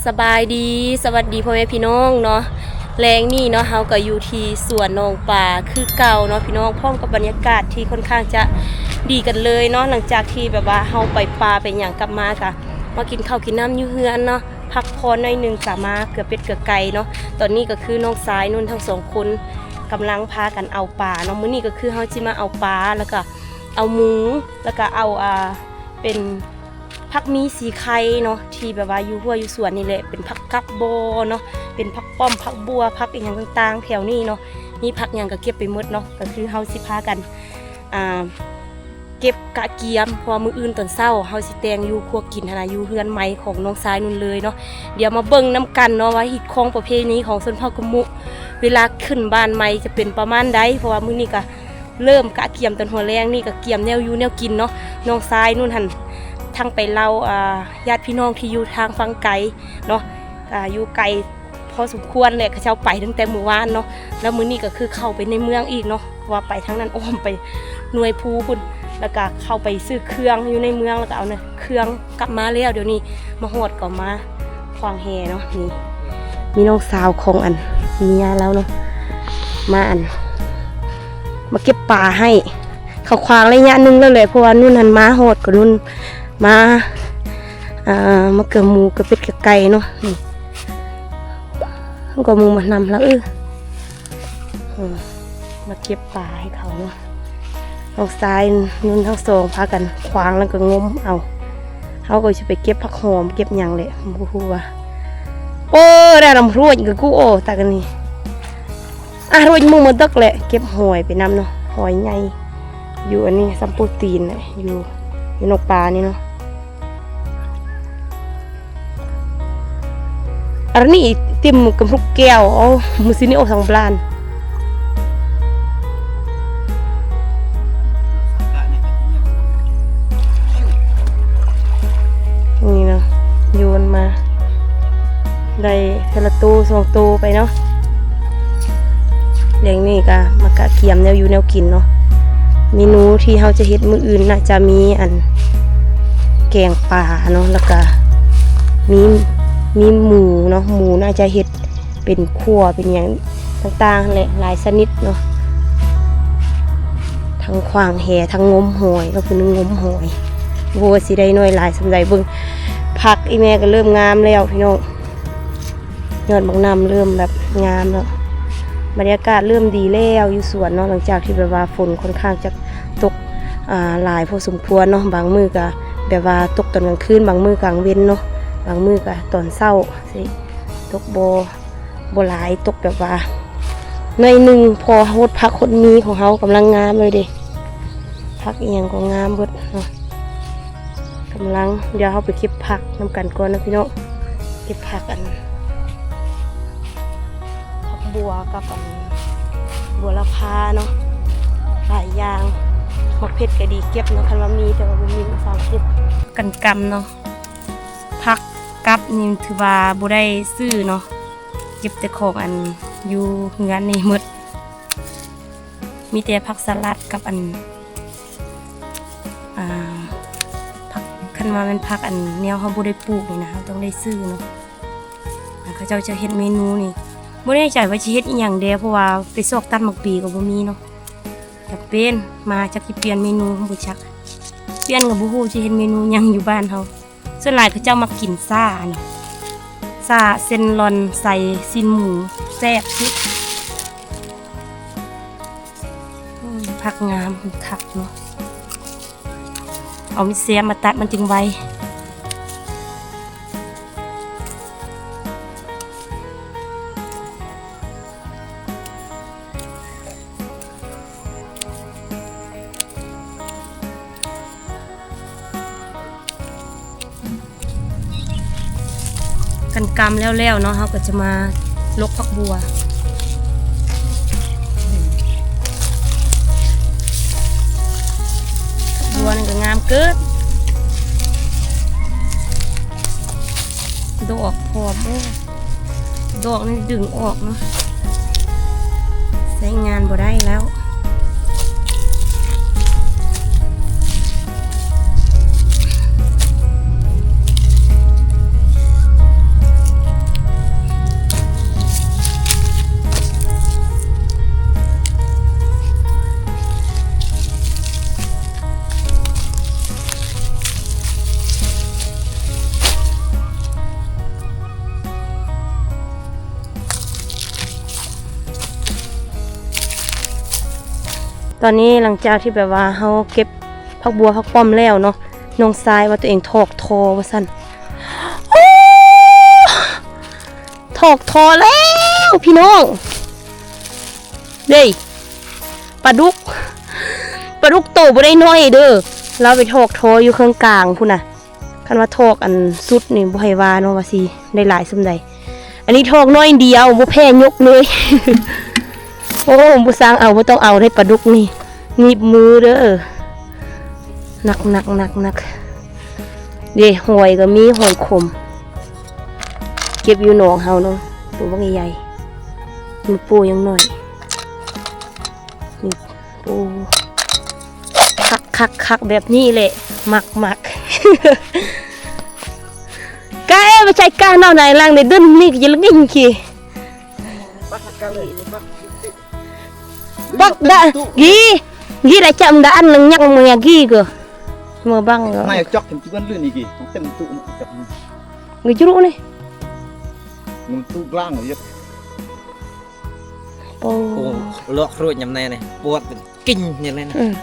ສະບາຍດີ ສະຫວັດດີພໍ່ແມ່ພີ່ນ້ອງເນາະ. ແລງນີ້ເນາະ ເຮົາກໍຢູ່ທີ່ສວນໜອງປາຄືເກົ່າເນາະພີ່ນ້ອງ, ພ້ອມກັບບັນຍາກາດທີ່ຄ່ອນຂ້າງຈະດີກັນເລີຍເນາະ. ຫຼັງຈາກທີ່ແບບວ່າເຮົາໄປປ່າໄປຫຍັງກັບມາ ກະມາກິນເຂົ້າກິນນ້ຳຢູ່ເຮືອນເນາະ, ພັກຜ່ອນໜ້ອຍໜຶ່ງ ກະມາເກືອເປັດເກືອໄກ່ເນາະ. ຕອນນີ້ກໍຄືນ້ອງຊາຍນຸ່ນທັງສອງຄົນກຳລັງພາກັນເອົາປາເນາະ. ມື້ນີ້ກໍຄືເຮົາຊິມາເອົາປາ ແລ້ວກໍເອົາໝູ ແລ້ວກໍເອົາ ອ່າ ເປັນ ຜັກມີສີໄຄເນາະ ທີ່ແບບວ່າຢູ່ຮົ້ວຢູ່ສວນນີ້ແຫຼະ, ເປັນຜັກກັບບໍ່ເນາະ, ເປັນຜັກປ້ອມ ຜັກບົ່ວ ຜັກອີ່ຫຍັງຕ່າງໆແຖວນີ້ເນາະ, ມີຜັກຫຍັງກໍເກັບໄປໝົດເນາະ. ກໍຄືເຮົາຊິພາກັນ ອ່າ ເກັບກະກຽມ ເພາະວ່າມື້ອື່ນຕອນເຊົ້າເຮົາຊິແຕ່ງຢູ່ຄົວກິນຫັ້ນນະ ຢູ່ເຮືອນໃໝ່ຂອງນ້ອງຊາຍນຸ່ນເລີຍເນາະ. ດຽວມາເບິ່ງນຳກັນເນາະ ວ່າຮີດຄອງປະເພນີຂອງຊົນເຜົ່າກະມຸ ເວລາຂຶ້ນບ້ານໃໝ່ຈະເປັນປະມານໃດ, ເພາະວ່າມື້ນີ້ກະ ເລີ່ມກະກຽມຕອນຫົວແລງນີ້ ກະກຽມແນວຢູ່ແນວກິນເນາະ. ນ້ອງຊາຍນຸ່ນຫັ້ນທັງໄປເລົ່າ ອ່າ ຍາດພີ່ນ້ອງທີ່ຢູ່ທາງຝັ່ງໄກເນາະ, ກະຢູ່ໄກພໍສົມຄວນແຫຼະ, ເຂົາເຈົ້າໄປຕັ້ງແຕ່ມື້ວານເນາະ. ແລ້ວມື້ນີ້ກໍຄືເຂົ້າໄປໃນເມືອງອີກເນາະ, ເພາະວ່າໄປທາງນັ້ນອ້ອມໄປໜ່ວຍພູພຸ້ນ, ແລ້ວກະເຂົ້າໄປຊື້ເຄື່ອງຢູ່ໃນເມືອງ ແລ້ວກະເອົາເຄື່ອງກັບມາແລ້ວ. ດຽວນີ້ມາຮອດກໍມາ ຂວາງແຫເນາະ. ນີ້ມີນ້ອງສາວຂອງອັນເມຍລາວເນາະ ມາອັນ ມາເກັບປາໃຫ້. ເຂົາຂວາງໄລຍະໜຶ່ງແລ້ວແຫຼະ ເພາະວ່ານຸ່ນຫັ້ນມາຮອດກໍນຸ່ນມາ ອ່າ ມາເກືອໝູເກືອເປັດເກືອໄກ່ເນາະ. ນີ້ເຮົາກໍໝູມານຳລາວ ເອີ ເອີ ມາເກັບປາໃຫ້ເຂົາເນາະ. ນ້ອງຊາຍນຸ່ນທັງສອງພາກັນຂວາງແລ້ວກໍງົມເອົາ. ເຮົາກໍຊິໄປເກັບຜັກຫອມເກັບຫຍັງແຫຼະ ບໍ່ຮູ້ວ່າ ໂອ້ ໄດ້ລຳຮວດກໍກູ ໂອ້ ຕາກັນນີ້ ອາ ຮວດໝູມາເດິກແຫຼະ. ເກັບຫອຍໄປນຳເນາະ, ຫອຍໃຫຍ່ ຢູ່ອັນນີ້ ສຳປູຕີນແຫຼະ ຢູ່ ຢູ່ນອກປານີ້ເນາະ. ອັນນີ້ຕິມກຳລຸກແກ້ວ ເອົາ ມື້ຊິນີ້ອອກສັງບລານ ນີ້ເນາະ ໂຍນມາ ໄດ້ເທື່ອລະໂຕສອງໂຕໄປເນາະ. ແລງນີ້ກະມາກະກຽມແນວຢູ່ແນວກິນເນາະ. ເມນູທີ່ເຮົາຈະເຮັດມື້ອື່ນໜ້າຈະມີອັນ ແກງປາເນາະ ແລ້ວກະມີ ມີໝູເນາະ, ໝູໜ້າຈະເຮັດເປັນຂົ້ວເປັນຫຍັງຕ່າງໆຫັ້ນແຫຼະ ຫຼາຍຊະນິດເນາະ. ທັງຂວາງແຫ ທັງງົມຫອຍເນາະ, ຜູ້ໜຶ່ງງົມຫອຍ ບໍ່ຮູ້ວ່າຊິໄດ້ໜ້ອຍຫຼາຍສ່ຳໃດ. ເບິ່ງ ຜັກອີ່ແມ່ກໍເລີ່ມງາມແລ້ວພີ່ນ້ອງ. ຍອດບັກໜ່ຳເລີ່ມແບບງາມແລ້ວ, ບັນຍາກາດເລີ່ມດີແລ້ວຢູ່ສວນເນາະ. ຫຼັງຈາກທີ່ແບບວ່າຝົນຄ່ອນຂ້າງຈະຕົກ ອ່າ ຫຼາຍພໍສົມຄວນເນາະ, ບາງມື້ກະແບບວ່າຕົກຕອນກາງຄືນ, ບາງມື້ກາງເວັນເນາະ, ບາງມື້ກະຕອນເຊົ້າຊີ້ ຕົກບໍ່ ບໍ່ຫຼາຍ, ຕົກແບບວ່າໜ້ອຍໜຶ່ງ ພໍຫົດຜັກຫົດມີຂອງເຮົາກຳລັງງາມເລີຍເດ້. ຜັກອີ່ຫຍັງກໍງາມເບິດເນາະ. ກຳລັງ ດຽວເຮົາໄປເກັບຜັກນຳກັນກ່ອນເນາະພີ່ນ້ອງ. ເກັບຜັກອັນ ຜັກບົ່ວກັບອັນບົວລະພາເນາະ, ຫຼາຍຢ່າງ. ໝາກເຜັດກໍດີເກັບເນາະ ຄັນວ່າມີ, ແຕ່ວ່າບໍ່ມີ ບໍ່ສາມາດເກັບ. ກັນກຳເນາະ, ຜັກກັບນີ້ຖືວ່າບໍ່ໄດ້ຊື້ເນາະ, ເກັບແຕ່ຂອງອັນຢູ່ເຮືອນນີ້ໝົດ. ມີແຕ່ຜັກສະຫຼັດກັບອັນ ອ່າ ຜັກ ຄັນວ່າແມ່ນຜັກອັນແນວເຮົາບໍ່ໄດ້ປູກນີ້ນະ ເຮົາຕ້ອງໄດ້ຊື້ເນາະ. ເຂົາເຈົ້າຈະເຮັດເມນູນີ້ ບໍ່ແນ່ໃຈວ່າຊິເຮັດອີ່ຫຍັງແດ່ ເພາະວ່າໄປຊອກຕັດໝາກບີກໍບໍ່ມີເນາະ. ຈຳເປັນມາຈັກຊິປ່ຽນເມນູ ບໍ່ຈັກ ປ່ຽນກໍບໍ່ຮູ້ຊິເຮັດເມນູຫຍັງຢູ່ບ້ານເຮົາ. ສ່ວນຫຼາຍເຂົາເຈົ້າມັກກິນຊ້າເນາະ, ຊ້າເສັ້ນລອນໃສ່ຊີ້ນໝູແຊບສຸດ. ອືມ ຜັກງາມຄັກເນາະ, ເອົາມີດແຊມມາຕັດມັນຈຶ່ງໄວ. ຄັນກຳແລ້ວໆເນາະ ເຮົາກໍຈະມາລົກຜັກບົ່ວ. ຜັກບົ່ວນີ້ກໍງາມເກີນ ດອກພ້ອມ ໂອ້ ດອກນີ້ດຶງອອກເນາະ, ໃຊ້ງານບໍ່ໄດ້ແລ້ວ. ຕອນນີ້ຫຼັງຈາກທີ່ແບບວ່າເຮົາເກັບຜັກບົ່ວຜັກປ້ອມແລ້ວເນາະ, ນ້ອງຊາຍວ່າຕົວເອງຖອກທໍ່ວ່າຊັ້ນ. ໂອ້! ຖອກທໍ່ແລ້ວພີ່ນ້ອງ. ເດ້ ປາດຸກ, ປາດຸກໂຕບໍ່ໄດ້ນ້ອຍເດີ້. ລາວໄປຖອກທໍ່ຢູ່ເຄິ່ງກາງພຸ້ນນະ. ຄັນວ່າຖອກອັນສຸດນີ້ບໍ່ໃຫ້ວ່າເນາະ ວ່າຊິໄດ້ຫຼາຍສ່ຳໃດ. ອັນນີ້ຖອກໜ້ອຍດຽວ ບໍ່ແຜ່ຍົກເລີຍ. ໂອ້ ບໍ່ຊ່າງເອົາ ບໍ່ຕ້ອງເອົາເດ້ ປາດຸກນີ້ ໜີບມືເດີ້. ໜັກໆໆໆ ເດ້ ຫອຍກໍມີ ຫອຍຂົມ ເກັບຢູ່ໜອງເຮົາເນາະ. ໂຕບັກໃຫຍ່ໆ ມືໂປ້ຍັງໜ້ອຍ. ນີ້ ໂອ້ ຄັກໆໆ ແບບນີ້ແຫຼະ ມັກໆ. ກະເອ ບໍ່ໃຊ່ກະເນາະ ໃນຫຼັງໄດ້ດຶນນີ້ ກະຈະລະກິນຄີ ບັກດາກີ ກີໄດ້ຈຳດາອັນຍັງຍັກເມືອກີກະ ເມືອບັງກະ ໄມ້ຈອກເຕັມຈຸອັນລື່ນອີກກີ ເຕັມຕຸມາຈອກ ກະຈຸນີ້ ມັນຕຸກລາງເລີຍ. ໂອ້ ໂອ້ ລອກໂຣດຍາມໃນນີ້ ປວດເປັນກິນນີ້ເລີຍນະ. ອືມ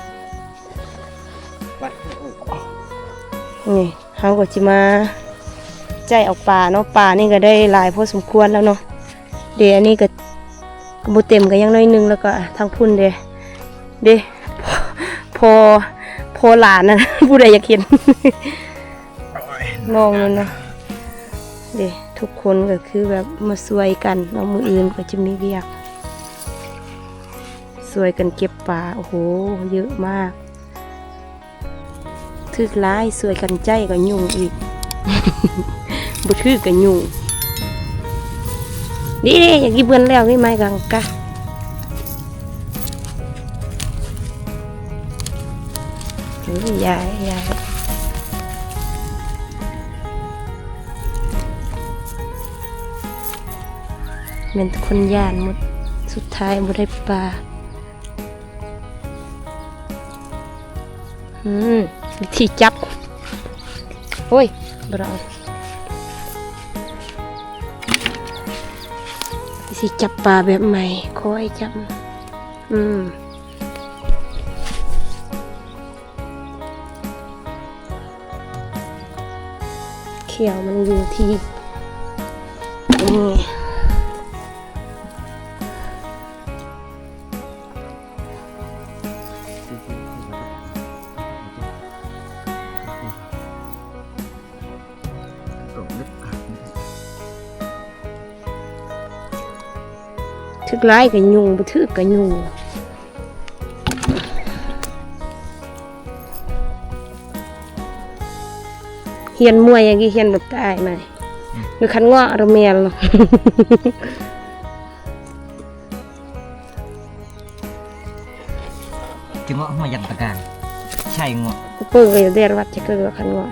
ໄປ ນີ້ເຮົາກໍຊິມາໃຈອອກປາເນາະ. ປານີ້ກໍໄດ້ຫຼາຍພໍສົມຄວນແລ້ວເນາະ. ເດ ອັນນີ້ກໍ ກໍບໍ່ເຕັມ ກໍຍັງໜ້ອຍໜຶ່ງ. ແລ້ວກໍທາງພຸ້ນເດ ເດ ພໍ່ ພໍ່ຫຼານນະ ຜູ້ໃດຢາກເຫັນ ນ້ອງນັ້ນນະ ເດ້ ທຸກຄົນກໍຄືແບບມາຊ່ວຍກັນເນາະ. ມື້ອື່ນກໍຈະມີວຽກ ຊ່ວຍກັນເກັບປາ. ໂອ້ໂຫ ເຍອະມາກ. ຖືກຫຼາຍ ຊ່ວຍກັນໃຈກໍຫຍຸ້ງອີກ ບໍ່ຖືກກໍຫຍຸ້ງ. ນີ້ເດ້ ຢາກກິນເບິ່ນແລ້ວນີ້ ໄມ້ກັງກະ. ເອີ ຢາຍ ຢາຍ ແມ່ນຄົນຢ້ານໝົດ ສຸດທ້າຍບໍ່ໄດ້ປາ. ອືມ ວິທີຈັບ ໂອ້ຍ ບໍ່ໄດ້ເອົາ ວິທີຈັບປາແບບໃໝ່ ຄ່ອຍຈັບ. ອືມ ແຂ້ວມັນຢູ່ທີ່ ນີ້. ຖືກຫຼາຍກໍຫຍຸ້ງ ບໍ່ຖືກກໍຫຍຸ້ງ. ຮຽນມວຍຢ່າງນີ້ ຮຽນບໍ່ຕາຍມາ ອືມ ຢູ່ຄັນເງາະລະແມ່ນເນາະ. ຈະເງາະຫົວຍັນຕະການ ໃຊ່ເງາະ ເປີ້ງກໍແດດວັດຈະເກີດວ່າຄັນເງາະ.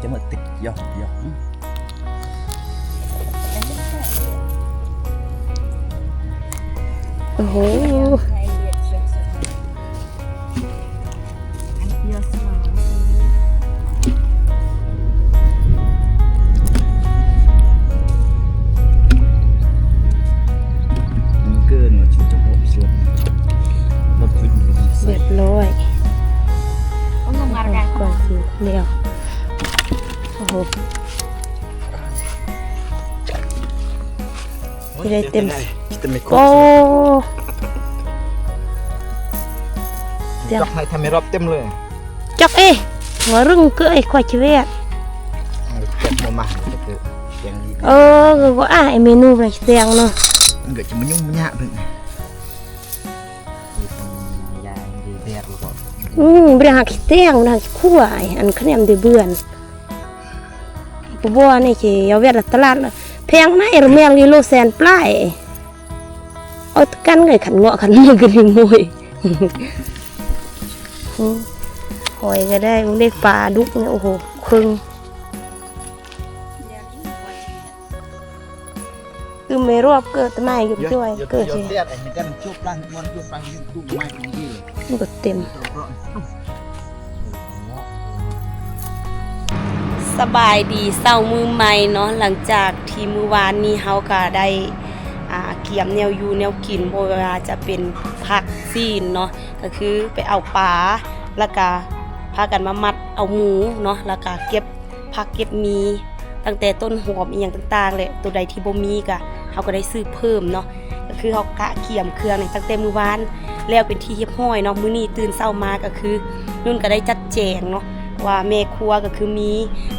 ຈະມາຕິດຢອກໆ. ໂອ້ໂຫ. ຮຽບຮ້ອຍ ກ່ອນຊິແລ້ວ. ໂອ້ໂຫ. ຊິໄດ້ເຕັມ ໂອ້ ຈອກໃຫ້ທຳໃຫ້ຮອບເຕັມເລີຍ. ຈອກເອ ຫົວລຶ້ງເກີຍ ຂ້ອຍຊິແວດ ຈອກບໍ່ມາ ເອີ ກໍອາຍເມນູໄປແຊງເນາະ ມັນກໍຈະມາຫຍຸ້ງຍາກເບິ່ງ. ອືມ ບໍ່ໄດ້ຫາຂີ້ແຕງ ບໍ່ໄດ້ຫາຂີ້ຂົ້ວ ອັນຂະແໜມໄດ້ເບືອນ. ບໍ່ ບໍ່ ອັນນີ້ຊິເອົາແວດລະຕະຫຼາດ ແພງນະ ແມງນີ້ໂລແສນປາຍ. ເອົາກັນໄດ້ ຄັນເງາະຄັນນີ້ກໍດີໂມຍ. ຫອຍກໍໄດ້ ເບິ່ງເດ້ ປາດຸກນີ້ ໂອ້ໂຫ ເຄິ່ງ. Tumero ap ke temai ke tuai ke si. Ngot tem. ສະບາຍດີເຊົ້າມື້ໃໝ່ເນາະ, ຫຼັງຈາກທີ່ມື້ວານນີ້ເຮົາກະໄດ້ ອ່າ ກຽມແນວຢູ່ແນວກິນ, ບໍ່ວ່າຈະເປັນຜັກຊີ້ນເນາະ, ກະຄືໄປເອົາປາ ແລ້ວກະພາກັນມາມັດເອົາໝູເນາະ, ແລ້ວກະເກັບຜັກເກັບໝີ ຕັ້ງແຕ່ຕົ້ນຫອມອີ່ຫຍັງຕ່າງໆ ແຫຼະ, ໂຕໃດທີ່ບໍ່ມີກະ ເຮົາກໍໄດ້ຊື້ເພີ່ມເນາະ. ກໍຄືເຮົາກະກຽມເຄື່ອງນີ້ຕັ້ງແຕ່ມື້ວານແລ້ວເປັນທີ່ຮຽບຮ້ອຍເນາະ. ມື້ນີ້ຕື່ນເຊົ້າມາກໍຄືນຸ່ນກໍໄດ້ຈັດແຈງເນາະ ວ່າແມ່ຄົວກໍຄືມີ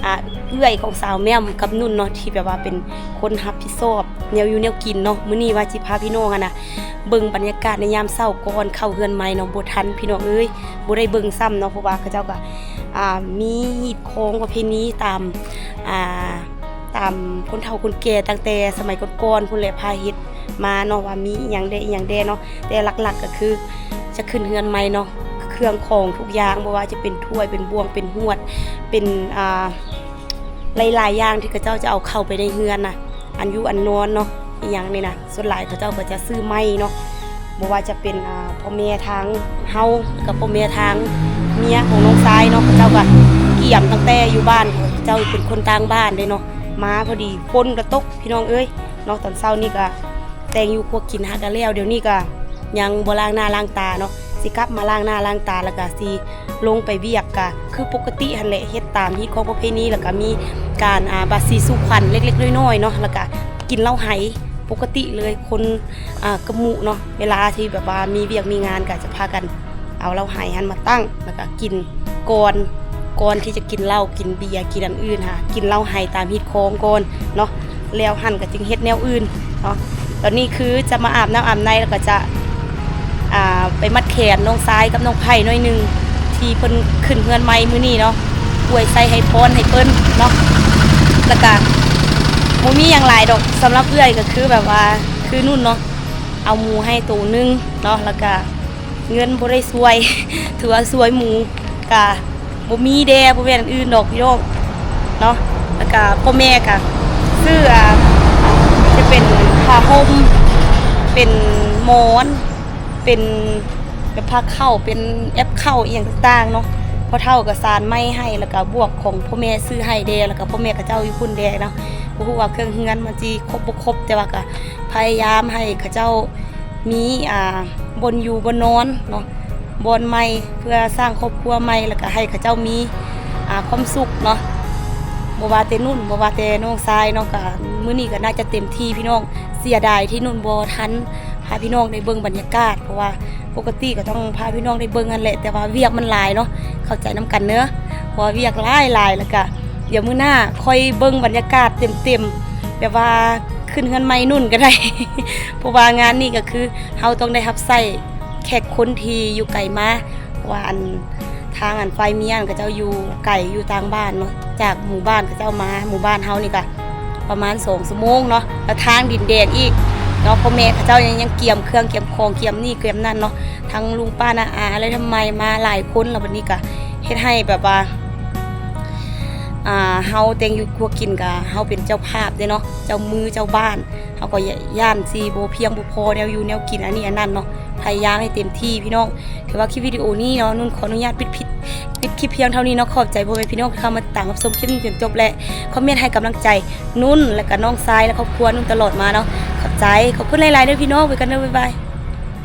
ອ່າ ເອື້ອຍຂອງສາວແໝ້ມກັບນຸ່ນເນາະ ທີ່ແບບວ່າເປັນຄົນຮັບຜິດຊອບແນວຢູ່ແນວກິນເນາະ. ມື້ນີ້ວ່າຊິພາພີ່ນ້ອງຫັ້ນນະ ເບິ່ງບັນຍາກາດໃນຍາມເຊົ້າກ່ອນເຂົ້າເຮືອນໃໝ່ເນາະ. ບໍ່ທັນພີ່ນ້ອງເອີຍ ບໍ່ໄດ້ເບິ່ງຊ້ຳເນາະ ເພາະວ່າເຂົາເຈົ້າກໍ ອ່າ ມີຮີດຄອງປະເພນີຕາມ ອ່າ ຕາມຄົນເຖົ້າຄົນແກ່ຕັ້ງແຕ່ສະໄໝກ່ອນໆ ພຸ້ນແຫຼະ ພາເຮັດມາເນາະ ວ່າມີອີ່ຫຍັງແດ່ ອີ່ຫຍັງແດ່ເນາະ. ແຕ່ຫຼັກໆ ກໍຄືຈະຂຶ້ນເຮືອນໃໝ່ເນາະ ເຄື່ອງຂອງທຸກຢ່າງ ບໍ່ວ່າຈະເປັນຖ້ວຍ ເປັນບ່ວງ ເປັນຫວດ ເປັນ ອ່າ ຫຼາຍໆຢ່າງທີ່ເຂົາເຈົ້າຈະເອົາເຂົ້າໄປໃນເຮືອນນະ ອັນຢູ່ອັນນອນເນາະ ອີ່ຫຍັງນີ້ນະ ສ່ວນຫຼາຍເຂົາເຈົ້າກໍຈະຊື້ໃໝ່ເນາະ. ບໍ່ວ່າຈະເປັນ ອ່າ ພໍ່ແມ່ທາງເຮົາ ແລ້ວກໍພໍ່ແມ່ທາງເມຍຂອງນ້ອງຊາຍເນາະ ເຂົາເຈົ້າກໍກຽມຕັ້ງແຕ່ຢູ່ບ້ານ ເຂົາເຈົ້າເປັນຄົນຕ່າງບ້ານເດ້ເນາະ. ມາພໍດີຝົນກໍຕົກ ພີ່ນ້ອງເອີຍເນາະ. ຕອນເຊົ້ານີ້ກໍແຕ່ງຢູ່ຄົວກິນຫາກະແລ້ວ ດຽວນີ້ກໍຍັງບໍ່ລ້າງໜ້າລ້າງຕາເນາະ ຊິກັບມາລ້າງໜ້າລ້າງຕາ ແລ້ວກໍຊິລົງໄປວຽກ ກໍຄືປົກກະຕິຫັ້ນແຫຼະ ເຮັດຕາມຮີດຄອງປະເພນີ ແລ້ວກໍມີການ ອ່າ ບາດສີສູ່ຂວັນເລັກໆນ້ອຍໆເນາະ ແລ້ວກໍກິນເຫຼົ້າໄຮປົກກະຕິເລີຍ. ຄົນ ອ່າ ກະໝູເນາະ ເວລາທີ່ແບບວ່າມີວຽກມີງານກໍຈະພາກັນເອົາເຫຼົ້າໄຮຫັ້ນມາຕັ້ງ ແລ້ວກໍກິນກ່ອນ ກ່ອນທີ່ຈະກິນເຫຼົ້າ ກິນເບຍ ກິນອັນອື່ນຫາ ກິນເຫຼົ້າໄຮຕາມຮີດຄອງກ່ອນເນາະ ແລ້ວຫັ້ນກໍຈຶ່ງເຮັດແນວອື່ນເນາະ. ຕອນນີ້ຄືຈະມາອາບນ້ຳອາບໃນ ແລ້ວກໍຈະ ອ່າ ໄປມັດແຂນນ້ອງຊາຍກັບນ້ອງໄພໜ້ອຍໜຶ່ງ ທີ່ເພິ່ນຂຶ້ນເຮືອນໃໝ່ມື້ນີ້ເນາະ ອວຍໄຊໃຫ້ພອນໃຫ້ເພິ່ນເນາະ. ແລ້ວກະບໍ່ມີຫຍັງຫຼາຍດອກ ສຳລັບເອື້ອຍກໍຄືແບບວ່າ ຄືນຸ່ນເນາະ ເອົາໝູໃຫ້ໂຕໜຶ່ງເນາະ ແລ້ວກະເງິນບໍ່ໄດ້ຊ່ວຍ ຖືວ່າຊ່ວຍໝູກະ ບໍ່ມີແດ່ ບໍ່ແມ່ນອັນອື່ນດອກພີ່ນ້ອງເນາະ. ແລ້ວກະພໍ່ແມ່ກະຊື້ ອ່າ ຈະເປັນຜ້າຫົ່ມ ເປັນໝອນ ເປັນແບບຜ້າເຂົ້າ ເປັນແອັບເຂົ້າອີ່ຫຍັງຕ່າງໆເນາະ. ພໍ່ເຖົ້າກະສານໄມ້ໃຫ້ ແລ້ວກະບວກຂອງພໍ່ແມ່ຊື້ໃຫ້ແດ່ ແລ້ວກະພໍ່ແມ່ເຂົາເຈົ້າຢູ່ພຸ້ນແດ່ເນາະ. ບໍ່ຮູ້ວ່າເຄື່ອງເຮືອນມັນຊິຄົບບໍ່ຄົບ ແຕ່ວ່າກະພະຍາຍາມໃຫ້ເຂົາເຈົ້າ ມີ ອ່າ ບ່ອນຢູ່ບ່ອນນອນເນາະ ບ່ອນໃໝ່ ເພື່ອສ້າງຄອບຄົວໃໝ່ ແລ້ວກະໃຫ້ເຂົາເຈົ້າມີ ອ່າ ຄວາມສຸກເນາະ. ບໍ່ວ່າແຕ່ນຸ່ນ ບໍ່ວ່າແຕ່ນ້ອງຊາຍເນາະ ກະມື້ນີ້ກະໜ້າຈະເຕັມທີ່ພີ່ນ້ອງ. ເສຍດາຍທີ່ນຸ່ນບໍ່ທັນພາພີ່ນ້ອງໄດ້ເບິ່ງບັນຍາກາດ ເພາະວ່າປົກກະຕິກະຕ້ອງພາພີ່ນ້ອງໄດ້ເບິ່ງຫັ້ນແຫຼະ ແຕ່ວ່າວຽກມັນຫຼາຍເນາະ ເຂົ້າໃຈນຳກັນເນີ ເພາະວ່າວຽກຫຼາຍໆ. ແລ້ວກະດຽວມື້ໜ້າຄ່ອຍເບິ່ງບັນຍາກາດເຕັມໆ ແບບວ່າ ຂຶ້ນເຮືອນໃໝ່ນຸ່ນກໍໄດ້ ເພາະວ່າງານນີ້ກໍຄືເຮົາຕ້ອງໄດ້ຮັບໃຊ້ແຂກຄົນທີ່ຢູ່ໄກມາ ເພາະວ່າອັນ ທາງອັນຝ່າຍເມຍຫັ້ນ ເຂົາເຈົ້າຢູ່ໄກ ຢູ່ຕ່າງບ້ານເນາະ ຈາກໝູ່ບ້ານເຂົາເຈົ້າມາໝູ່ບ້ານເຮົານີ້ກະປະມານສອງຊົ່ວໂມງເນາະ ແລ້ວທາງດິນແດງອີກເນາະ. ພໍ່ແມ່ເຂົາເຈົ້າຍັງ ຍັງກຽມເຄື່ອງ ກຽມຂອງ ກຽມນີ້ກຽມນັ້ນເນາະ ທັງລຸງປ້ານ້າອາ ແລະ ທຳໄມມາຫຼາຍຄົນ ແລ້ວບັດນີ້ກະເຮັດໃຫ້ແບບວ່າ ອ່າ ເຮົາແຕ່ງຢູ່ຄົວກິນກະ ເຮົາເປັນເຈົ້າພາບເດ້ເນາະ ເຈົ້າມືເຈົ້າບ້ານ ເຮົາກໍຢ້ານຊິບໍ່ພຽງບໍ່ພໍແນວຢູ່ແນວກິນອັນນີ້ອັນນັ້ນເນາະ. ພະຍາຍາມໃຫ້ເຕັມທີ່ພີ່ນ້ອງ. ຖືວ່າຄລິບວິດີໂອນີ້ເນາະ ນຸ່ນຂໍອະນຸຍາດປິດ ປິດ ປິດຄລິບພຽງເທົ່ານີ້ເນາະ. ຂອບໃຈພໍ່ແມ່ພີ່ນ້ອງທີ່ເຂົ້າມາຕິດຕາມຮັບຊົມຄລິບນີ້ຈົນຈົບ ແລະ ຄອມເມັນໃຫ້ກຳລັງໃຈນຸ່ນ ແລະກະນ້ອງຊາຍ ແລະ ຄອບຄົວນຸ່ນຕະຫຼອດມາເນາະ. ຂອບໃຈ ຂອບຄຸນຫຼາຍໆເດີພີ່ນ້ອງ ໄວ້ກັນເດີ ບາຍບາຍ.